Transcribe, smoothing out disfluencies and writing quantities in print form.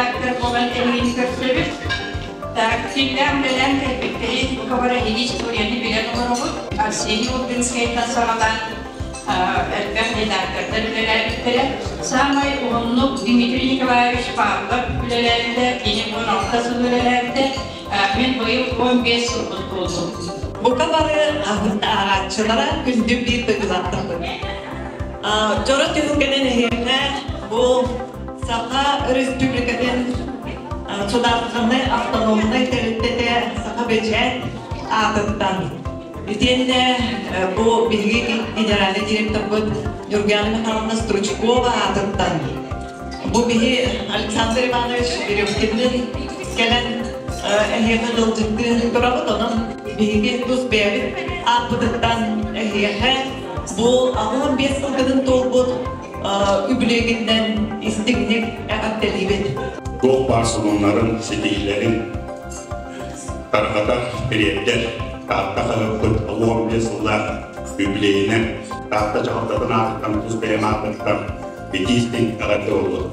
редактор буолан эһигини көрсөбүт. Так, киллээн үлэлээн кэлбиттэрин бука бары эһиги историяны билэн олоробут. Арсений Лубинскайтан саҕалаан элбэх редактордар үлэлээбиттэрэ. Саамай уһуннук Дмитрий Николаевич Павлов үлэлээбитэ, кини 16 сыл үлэлээбитэ. Мин быйыл 15 сылбын туоллум. Бука бары ааҕааччылара күндү биир дойдулаахтарбыт. Дьоро түһүлгэнэн эһиэхэ бу Саха Өрөспүүбүлүкэтин судаарыстыбаннай автономнай тэрилтэтэ Саха бэчээт аатыттан итиэннэ бу биһиги генеральный директорбыт Нюргуяна Михайловна Стручкова аатыттан бу биһи Александр Иванович Веревкинныын кэлэн эһиэхэ ыалдьыттыы турабыт. Онон биһиги тус бэйэбит ааппытыттан эһиэхэ бу 65 сылгытын туолбут үбүлүөйгүтүнэн истиҥник эҕэрдэлиибит. Туох баар сонуннарын, ситиһиилэрин тарҕатар, тириэрдэр Таатта хаһыаппыт 65 сыллаах үбүлүөйүнэн Таатта дьаһалтатын аатыттан тус бэйэм аатыттан итии истиҥ эҕэрдэ буоллун.